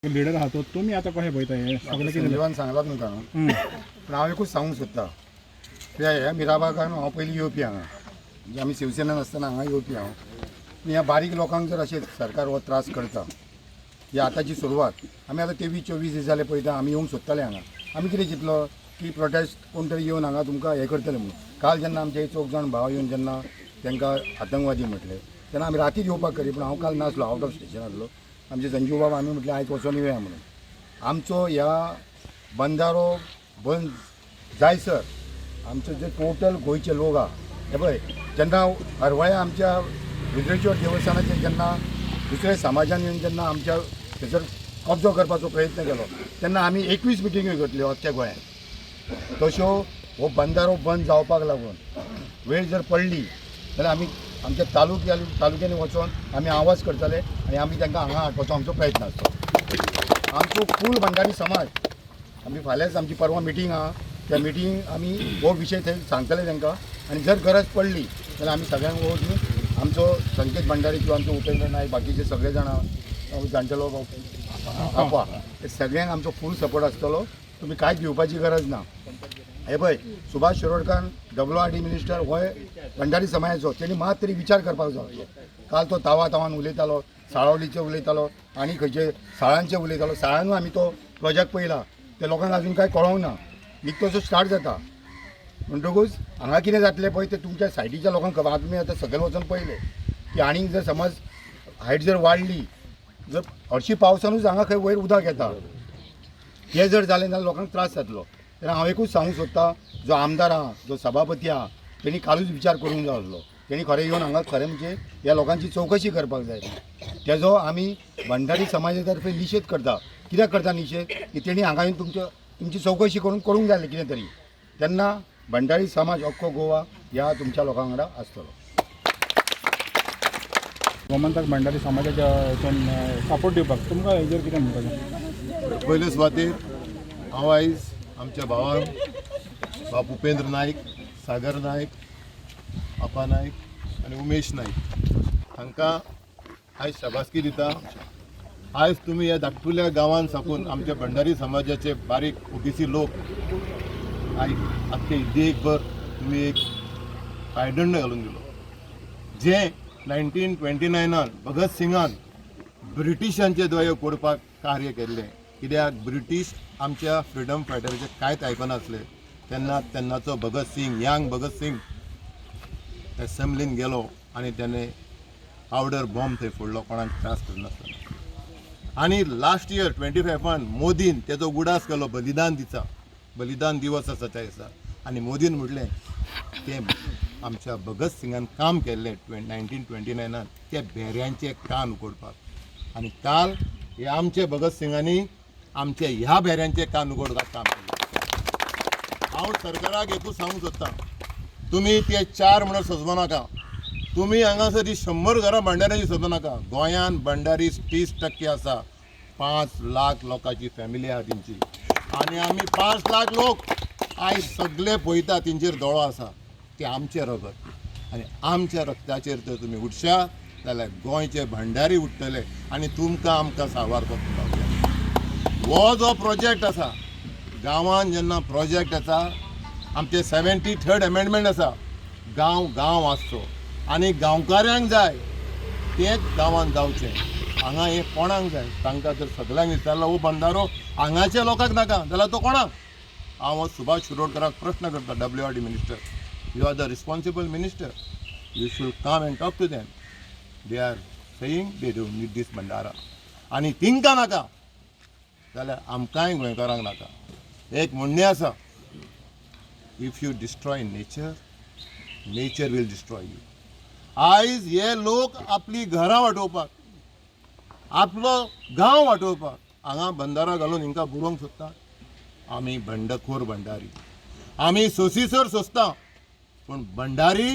Leader आहा तो तुमी आतां कशें पळयता हें सगळें कितें? संजीवान सांगलां तुमकां न्हू. पूण हांव एकूच सांगूंक सोदता, कित्याक ह्या मिराबागान हांव पयलीं येवपी हांगा, म्हणजे आमी शिवसेनेन आसतना हांगा येवपी हांव. पूण ह्या बारीक लोकांक जर अशें सरकार हो त्रास करता, ही आतांची सुरवात. आमी आतां 23-24 दीस जाले पळयता, आमी येवंक सोदताले हांगा. आमी कितें चिंतलो की प्रोटेस्ट कोण तरी येवन हांगा तुमकां हें करतले म्हणून. काल जेन्ना आमचे चौग जाण भाव येवन जेन्ना तांकां आतंकवादी म्हटले तेन्ना आमी रातीच येवपाक करी, पूण हांव काल नासलो, आवट ऑफ स्टेशन आसलो. आमचे संजीव बाब, आमी म्हटलें आयज वचोन येवया म्हणून. आमचो ह्या बंदारो बंद जायसर आमचे जे टोटल गोंयचे लोक आहा, हे पळय, जेन्ना हरवळ्या आमच्या रुद्रेश्वर देवस्थानाचेर जेन्ना दुसऱ्या समाजान येवन जेन्ना आमच्या थंयसर कब्जो करपाचो प्रयत्न केलो तेन्ना आमी 21 मिटिंग्यो घेतल्यो अख्ख्या गोंयांत. तश्यो हो बंदारो बंद जावपाक लागून वेळ जर पडली जाल्यार आमी आमच्या तालुक्यांनी वचोन आमी आवाज करतले आनी आमी तांकां हांगा हाडपाचो आमचो प्रयत्न आसतलो. आमचो फूल भंडारी समाज, आमी फाल्यांच आमची परवां मिटींग आहा, त्या मिटींग आमी हो विशय थंय सांगतले तांकां आनी जर गरज पडली जाल्यार आमी सगळ्यांक वचून आमचो संकेत भंडारी किंवा आमचो उपेंद्र नायक, बाकीचे सगळे जाणां, जाणटेलो आपा, ते सगळ्यांक आमचो फूल सपोर्ट आसतलो. तुमी कांयच भिवपाची गरज ना. हे पळय, सुभाष शिरोडकर WRD minister होय भंडारी समाजाचो, तेणी मात तरी विचार करपाक जाय. काल तो तावा तावान उलयतालो, साळावलीचे उलयतालो आनी खंयचे साळांचे उलयतालो. साळानूय आमी तो प्रोजेक्ट पळयला, ते लोकांक अजून कांय कळोंक ना, निकतोसो स्टार्ट जाता. म्हणटकूच हांगा कितें जातलें पळय तें तुमच्या सायडीच्या लोकांक खबर. आतां तुमी आतां सकयल वचोन पळयलें की आनीक जर समज हायट जर वाडली, जर हरशीं पावसानूच हांगा खंय वयर उदक येता, हें जर जालें जाल्यार लोकांक त्रास जातलो. तेन्ना हांव एकूच सांगूंक सोदता, जो आमदार आहा, जो सभापती आहा, तेणी कालूच विचार करूंक जाय आसलो. तेणी खरें येवन हांगा खरें म्हणजे ह्या लोकांची चवकशी करपाक जाय. तेजो आमी भंडारी समाजा तर्फे निशेध करता. कित्याक करता निशेध की तेणी हांगा येवन तुमची चवकशी करून करूंक जाय कितें तरी. तेन्ना भंडारी समाज अख्खो गोवा ह्या तुमच्या लोकां वांगडा आसतलो. गोमंतक भंडारी समाजाच्या हेतून सपोर्ट दिवपाक तुमकां हेजेर कितें म्हणपाचें? पयले सुवातेर हांव आयज आमच्या भावांक, बाप उपेंद्र नायक, सागर नायक, आपा नायक आनी उमेश नायक हांकां आयज शाबासकी दिता. आयज तुमी ह्या धाकटुल्या गांवान साकून आमच्या भंडारी समाजाचे बारीक ओबीसी लोक आयज आख्खे देशभर तुमी एक पायदंड घालून दिलो, जे 1929नान भगत सिंगान ब्रिटिशांचे दोळे फोडपाक कार्य केल्लें. कित्याक ब्रिटीश आमच्या फ्रिडम फायटराचें कांयच आयकनासले. तेन्ना तेन्नाचो भगत सिंग, यंग भगत सिंग एसेंब्लीन गेलो आनी तेणें पावडर बॉम्ब थंय फोडलो कोणाक त्रास करनासतना. आनी लास्ट इयर 25 मोदीन तेजो उगडास केलो बलिदान दिसा, बलिदान दिवस आसा त्या दिसा, आनी मोदीन म्हटलें तें आमच्या भगत सिंगान काम केल्लें 1929नान त्या भेऱ्यांचे कान उगडपाक. आनी काल हे आमचे भगत सिंगांनी आमचे ह्या भेऱ्यांचे कान उगडपाक काम केलें. हांव सरकाराक एकूच सांगूंक सोदतां, तुमी ते चार म्हणून सोदपा नाका. तुमी हांगासर ही 100 घरां भंडाऱ्याची सोदूं नाका. गोंयान भंडारी 30% आसा, 5 लाख लोकांची फॅमिली आहा तेंची आनी आमी 5 लाख लोक आयज सगळे पळयता, तेंचेर दोळो आसा. ते आमचें रगत आनी आमच्या रक्ताचेर जर तुमी उठशा जाल्यार गोंयचे भंडारी उठतले आनी तुमकां आमकां सावार करतलो. हो जो प्रोजेक्ट आसा गांवान, जेन्ना प्रोजेक्ट आसा, आमचे 73rd amendment आसा, गांव गांव आसचो आनी गांवकाऱ्यांक जाय तेच गांवांत जावचें. हांगा हें कोणाक जाय तांकां जर सगल्यांक विचारलो, हो बंदारो हांगाच्या लोकांक नाका जाल्यार तो कोणाक? हांव हो सुभाष शिरोडकराक प्रश्न करता, WRD minister, you are the responsible minister, you should come and talk to them. They are saying they don't need this बंदारा. आनी तिंकां नाका जाल्यार आमकांय गोंयकारांक नाका. एक म्हणणें आसा, if you destroy nature, nature will destroy you. आयज हे लोक आपली घरां वाटोवपाक, आपलो गांव वाटोवपाक हांगा बंदारा घालून हिंकां बुडोवंक सोदता. आमी बंडखोर भंडारी, आमी सोसीसर सोंसता, पूण भंडारी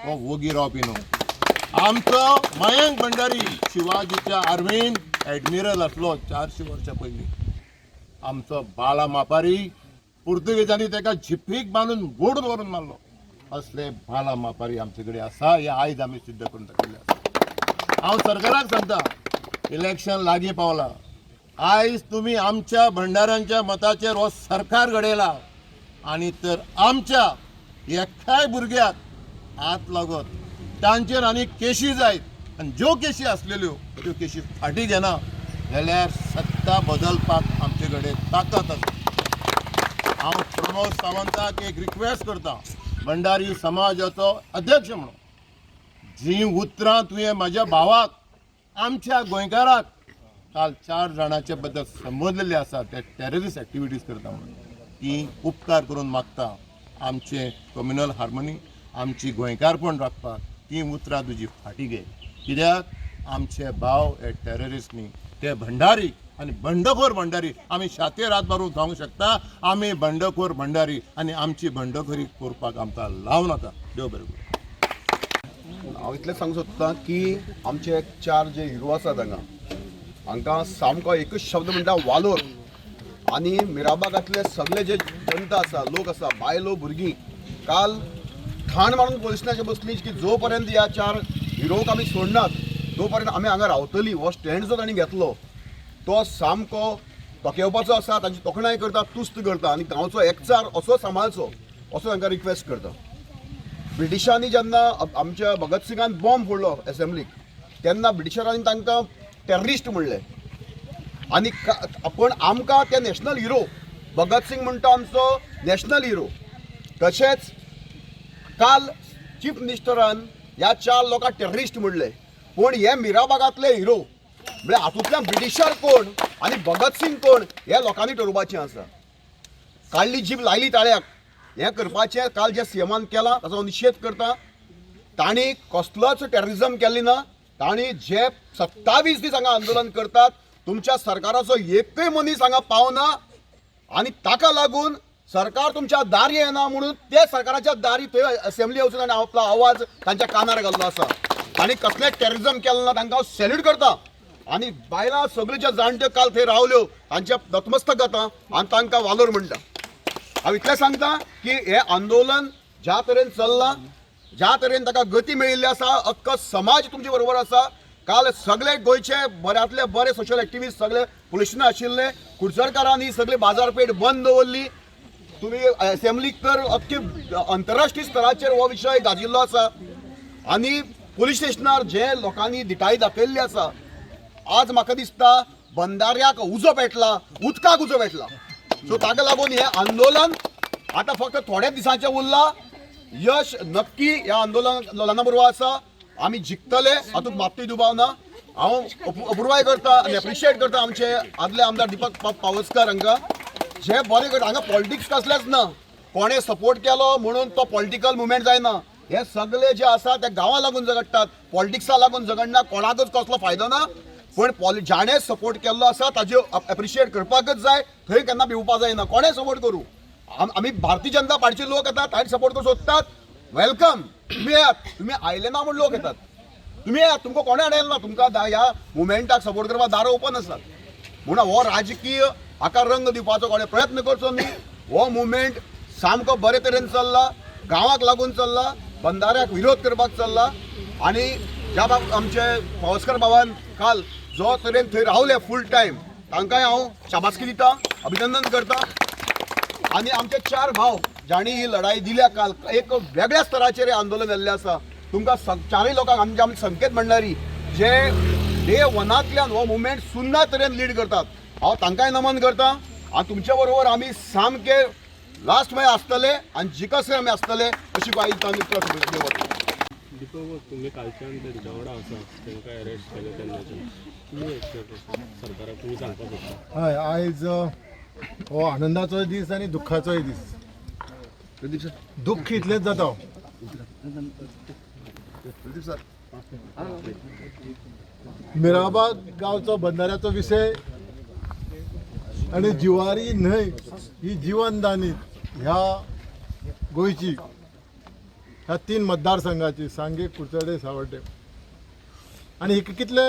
हो वोगी रावपी न्हू. आमचो मयंक भंडारी शिवाजीच्या आर्मीन एडमिरल आसलो 400 वर्सां पयलीं. आमचो बाला मापारी पुर्तुगेजांनी ताका झिपीक बांदून बोडून व्हरून मारलो. असले बाला मापारी आमचे कडेन आसा हे आयज आमी सिद्ध करून दाखयल्ले आसा. हांव सरकाराक सांगता, इलेक्शन लागीं पावला. आयज तुमी आमच्या भंडाऱ्यांच्या मताचेर हो सरकार घडयला आनी तर आमच्या एकाय भुरग्याक हात लागत तांचेर आनी केशी जायत आनी ज्यो केशी आसलेल्यो त्यो केशी फाटीं घेना जाल्यार सत्ता बदलपाक आमचे कडेन ताकत आसा. हांव प्रमोद सावंताक एक रिक्वेस्ट करता, भंडारी समाजाचो अध्यक्ष म्हणून, जी उतरां तुवें म्हाज्या भावाक, आमच्या गोंयकाराक काल 4 जाणांचे बद्दल संबोधलेली आसा, ते टेररिस्ट एक्टिविटीज करता म्हणून, ती उपकार करून मागता आमचें कम्युनल हार्मनी, आमची गोंयकारपण राखपाक ती उतरां तुजी फाटीं घे. कित्याक आमचे भाव हे टेररिस्ट न्ही, ते भंडारी आनी बंडखोर भंडारी. आमी छातयेर हात मारून सांगूंक शकता, आमी बंडखोर भंडारी आनी आमची बंडखोरी करपाक आमकां लावं नाका. देव बरें करूं. हांव इतलें सांगूंक सोदतां की आमचे 4 जे हिरो आसात हांगा, हांकां सामको एकूच शब्द म्हणटा वालोर. आनी मिराबागांतले सगळे जे जनता आसा, लोक आसा, बायलो भुरगीं काल ठाण मारून पोलीस स्टेशनाचेर बसली की जो पर्यंत ह्या 4 हिरोक आमी सोडनात तो पर्यंत आमी हांगा रावतली. हो स्टँड जो तांणी घेतलो तो सामको तोखेवपाचो आसा, तांची तोखणाय करता, तुस्त करता आनी गांवचो एकचार असो सांबाळचो असो तांकां रिक्वेस्ट करता. ब्रिटिशांनी जेन्ना आमच्या भगत सिंगान बॉम्ब फोडलो एसेंब्लीक तेन्ना ब्रिटिशरांनी तांकां टेररिस्ट म्हणलें आनी पण आमकां ते नॅशनल हिरो भगत सिंग म्हणटा आमचो नॅशनल हिरो. तशेंच काल चीफ मिनिस्टरान ह्या 4 लोकांक टेररिस्ट म्हणले, पूण हे मिराबागांतले हिरो म्हळ्यार हातूंतल्यान ब्रिटिशर कोण आनी भगत सिंग कोण हे लोकांनी ठरोवपाचें आसा. काडली जीब लायली ताळ्याक हें करपाचें काल जे सीएमान केलां ताचो हांव निशेध करता. तांणी कसलोच टेररिजम केल्ली ना. तांणी जे 27 दीस हांगा आंदोलन करतात, तुमच्या सरकाराचो एकय मनीस हांगा पावना आनी ताका लागून सरकार तुमच्या दारी येना म्हणून ते सरकाराच्या दारी थंय असेंब्ली वचून ताणें आपलो आवाज तांच्या कानार घाल्लो आसा. तांणी कसलें टेररिजम केलें ना, तांकां हांव सॅल्यूट करता. आनी बायलां सगळ्यो ज्यो जाणट्यो काल थंय रावल्यो तांच्या नतमस्तक जाता आनी तांकां वालोर म्हणटा. हांव इतलें सांगता की हें आंदोलन ज्या तरेन चल्लां, ज्या तरेन ताका गती मेळिल्ली आसा, अख्खो समाज तुमचे बरोबर आसा. काल सगळे गोंयचे बऱ्यांतले बरे सोशल एक्टिविस्ट सगळे पुलिसांनी आशिल्ले, कुडचडकारांनी सगळी बाजारपेठ बंद दवरली. तुमी एसेंब्लीक तर अख्खी अंतरराष्ट्रीय स्तराचेर हो विशय गाजिल्लो आसा आनी पुलीस स्टेशनार जे लोकांनी धिटाई दाखयल्ली आसा, आज म्हाका दिसता बंदाऱ्याक उजो पेटला, उदकाक उजो पेटला. सो ताका लागून हें आंदोलन आतां फक्त थोड्या दिसांचें उरलां. यश नक्की ह्या आंदोलना बरोबर आसा, आमी जिखतले हातूंत मात्तूय दुबाव ना. हांव अपुरबाय करता आनी एप्रिशिएट करता आमचे आदले आमदार दीपक पावसकर हांकां, जे बरें करता. हांगा पॉलिटिक्स कसलेंच ना, कोणें सपोर्ट केलो म्हणून तो पॉलिटिकल मुवमेंट जायना. हे सगळे जे आसा ते गांवां लागून झगडटात, पॉलिटिक्सा लागून झगडना, कोणाकच कसलो फायदो ना. पण जाणें सपोर्ट केल्लो आसा ताजे एप्रिशिएट करपाकच जाय, थंय केन्ना भिवपा जायना. कोणें सपोर्ट करूं, आमी भारतीय जनता पार्टीचे लोक येतात, ताणें सपोर्ट करूं सोदतात, welcome. तुमी येयात, तुमी आयले ना म्हूण लोक येतात, तुमी येयात, तुमकां कोणें हाडयलें ना, तुमकां ह्या मुवमेंटाक सपोर्ट करपाक दारां ओपन आसात. म्हणून हो राजकीय हाका रंग दिवपाचो कोणें प्रयत्न करचो न्ही. हो मुवमेंट सामको बरे तरेन चल्ला, गांवाक लागून चल्ला, बंदाऱ्याक विरोध करपाक चल्ला. आनी ज्या बाब आमचे पावसकर बाबान काल जो तरेन थंय रावले फूल टायम, तांकांय हांव शाबासकी दिता, अभिनंदन करता. आनी आमचे 4 भाव जांणी ही लढाई दिल्या काल, एक वेगळ्या स्तराचेर हें आंदोलन जाल्लें आसा. तुमकां चारूय लोकांक आमचे आमी संकेत भंडारी जे डे वनांतल्यान हो मुवमेंट सुंदर तरेन लीड करतात, हांव तांकांय नमन करता. आनी तुमच्या बरोबर आमी सामके लास्ट मागीर आसतले आनी जिखसर आमी आसतले अशी ग्वाही दिता आनी दवरता. दीपक, तुमी कालच्यान तेंच्या वांगडा आसा, तांकां अरेस्ट केले तेन्नाच्यान तुमी सरकाराक तुमी सांगपाक सोदता? हय, आयज हो आनंदाचोय दीस आनी दुख्खाचोय दीस. दुख्ख इतलेंच जाता, मिराबाग गांवचो बंदाऱ्याचो विशय आनी जिवारी न्हंय ही जिवनदानी ह्या गोंयची, ह्या 3 मतदारसंघाची, सांगे, कुडचडे, सावड्डे. आनी ही कितले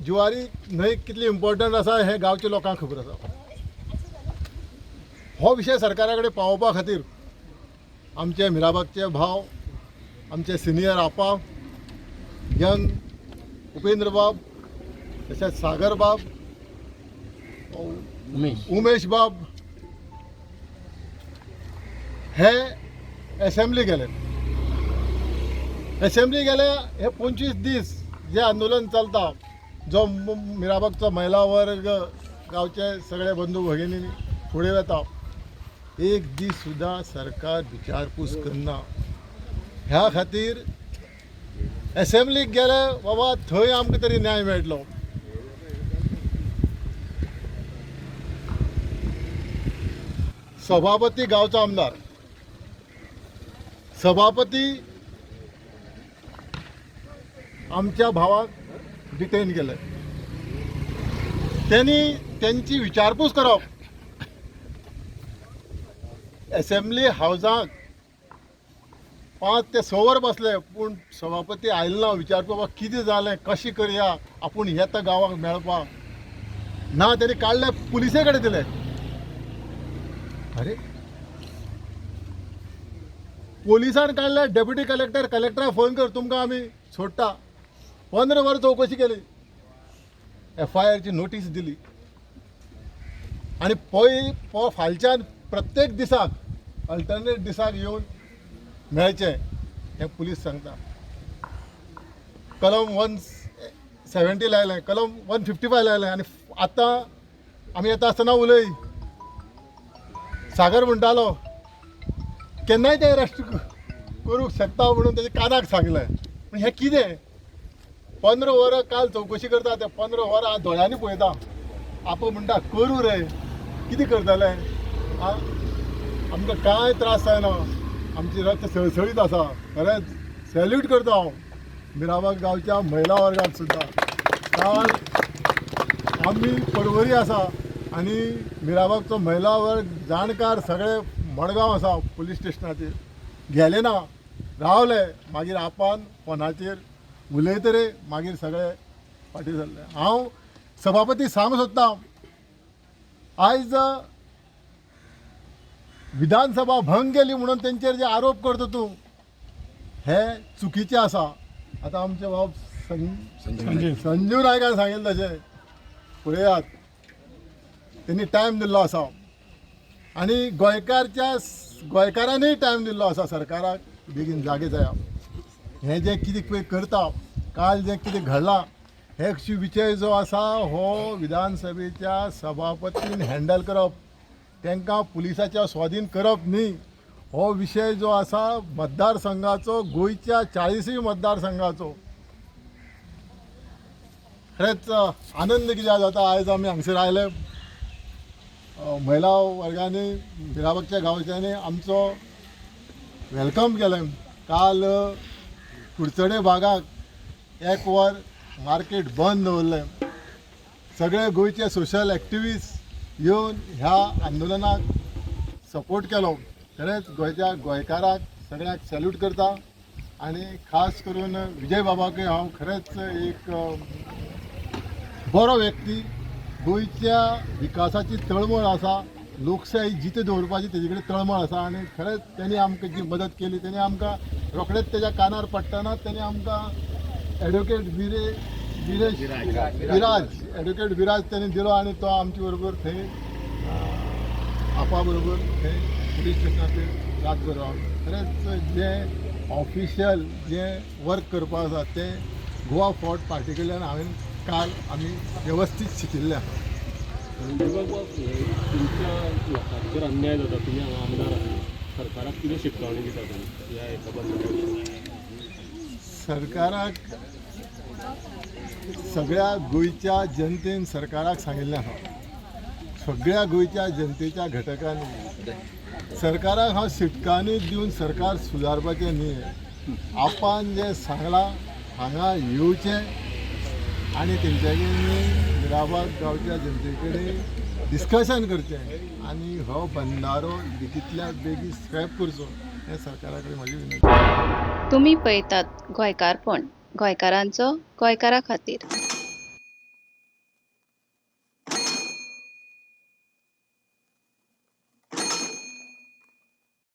जिवारी न्हंय कितली इम्पॉर्टंट आसा हें गांवच्या लोकांक खबर आसा. हो विशय सरकारा कडेन पावोवपा खातीर आमचे मिराबागचे भाव, आमचे सिनियर आपा, यंग उपेंद्र बाब, तशेंच सागर बाब, उमेश बाब हे एसेंब्ली गेले. एसेंब्ली गेले हे 25 दीस जे आंदोलन चलता, जो मिराबागचो महिला वर्ग, गांवचे सगळे बंधू भगिनी फुडें वता, एक दीस सुद्दां सरकार विचारपूस करना. ह्या खातीर एसेंब्लीक गेले बाबा थंय आमकां तरी न्याय मेळटलो. सभापती गांवचो आमदार, सभापती आमच्या भावाक डिटेन केले. त्यांनी त्यांची विचारपूस करप, एसेंब्ली हावजाक 5 ते 6 वर बसले पूण सभापती आयलो ना विचारपा बाबा कितें जालें, कशें करया, आपूण येता गांवाक मेळपाक ना. तेणी काडले पुलिसे कडेन दिले. अरे पोलिसान काडले, डेप्युटी कलेक्टर, कलेक्टराक फोन कर, तुमकां आमी सोडटा. 15 वरां चवकशी केली, एफ I Archi notice दिली आनी पळय फालच्यान प्रत्येक दिसाक अल्टरनेट दिसाक येवन मेळचें हें पुलीस सांगता. कलम 170 लायलें, कलम 155 लायलें. आनी आतां आमी येता आसतना उलय सागर म्हणटालो केन्नाय ते अरेस्ट करूंक शकता म्हणून तेच्या कानाक सांगलें. पूण हें कितें 15 वरां काल चवकशी करता, ते 15 वरां दोळ्यांनी पळयता. आपो म्हणटा करूं रे, कितें करतले आं, आमकां कांय त्रास जायना, आमची रक्त सळसळीत आसा. खरेंच सॅल्यूट करता हांव मिराबाग गांवच्या महिला वर्गाक सुद्दां. काल आमी पर्वरी आसा आनी मिराबागचो महिला वर्ग जाणकार सगळे मडगांव आसा पुलीस स्टेशनाचेर गेले ना, रावले. मागीर आपान फोनाचेर उलयतरे मागीर सगळे फाटीं सरले. हांव सभापती सांगूंक सोदतां, आयज विधानसभा भंग केली म्हणून तेंचेर जे आरोप करता तूं, हे चुकीचे आसा. आतां आमचे बाब संजीव नायकान सांगिल्लें तशें पळयात, तेणी टायम दिल्लो आसा आनी गोंयकारांनीय टायम दिल्लो आसा सरकाराक बेगीन जागे जाया. हें जें कितें पळय करता, काल जें कितें घडलां हे विशय जो आसा हो विधानसभेच्या सभापतीन हँडल करप, तांकां पुलिसाच्या स्वाधीन करप न्ही. हो विशय जो आसा मतदारसंघाचो, गोंयच्या 40 मतदारसंघाचो. खरेंच आनंद कित्याक जाता आयज आमी हांगसर आयले. महिला वर्गांनी मिराबागच्या गांवच्यांनी आमचो welcome केलें. काल कुडचडे भागाक 1 वर मार्केट बंद दवरलें. सगळे गोंयचे सोशल एक्टिविस्ट येवन ह्या आंदोलनाक सपोर्ट केलो. खरेंच गोंयच्या गोंयकाराक सगळ्यांक सॅल्यूट करता आनी खास करून विजय बाबाकूय हांव खरेंच एक बरो व्यक्ती, गोंयच्या विकासाची तळमळ आसा, लोकशाही जिते दवरपाची तेजे कडेन तळमळ आसा आनी खरेंच तेणी आमकां जी मदत केली, तेणी आमकां रोखडेच तेज्या कानार पडटना तेणी आमकां एडवोकेट विराज एडवोकेट विराज तेणी दिलो आनी तो आमचे बरोबर थंय आपा बरोबर थंय पुलीस स्टेशनाचेर रातभर रावलो. खरेंच जें ऑफिशियल जें वर्क करपाक आसा तें गोवा फोर्ट पार्टी कडल्यान हांवें काल आमी वेवस्थीत शिकिल्लें आसा. तुमच्या लोकांचेर अन्याय जाता, तुमी हांगा आमदार आसा, सरकाराक कितें शिटकावणी दिता तुमी ह्या एका बंदरा? सरकाराक, सगळ्या गोंयच्या जनतेन सरकाराक सांगिल्लें आसा, सगळ्या गोंयच्या जनतेच्या घटकांनी सरकाराक हांव शिटकावणी दिवन सरकार सुदारपाचें न्ही. आपण जें सांगलां हांगा येवचें आनी तेंच्या कडेन मिराबाग गांवच्या जनते कडेन डिस्कशन करचें आनी हो बंदारो बेगींतल्या बेगीन स्क्रॅप करचो हें सरकारा कडेन म्हाजी विनंती. तुमी पळयतात गोंयकारपण, गोंयकारांचो गोंयकारा खातीर.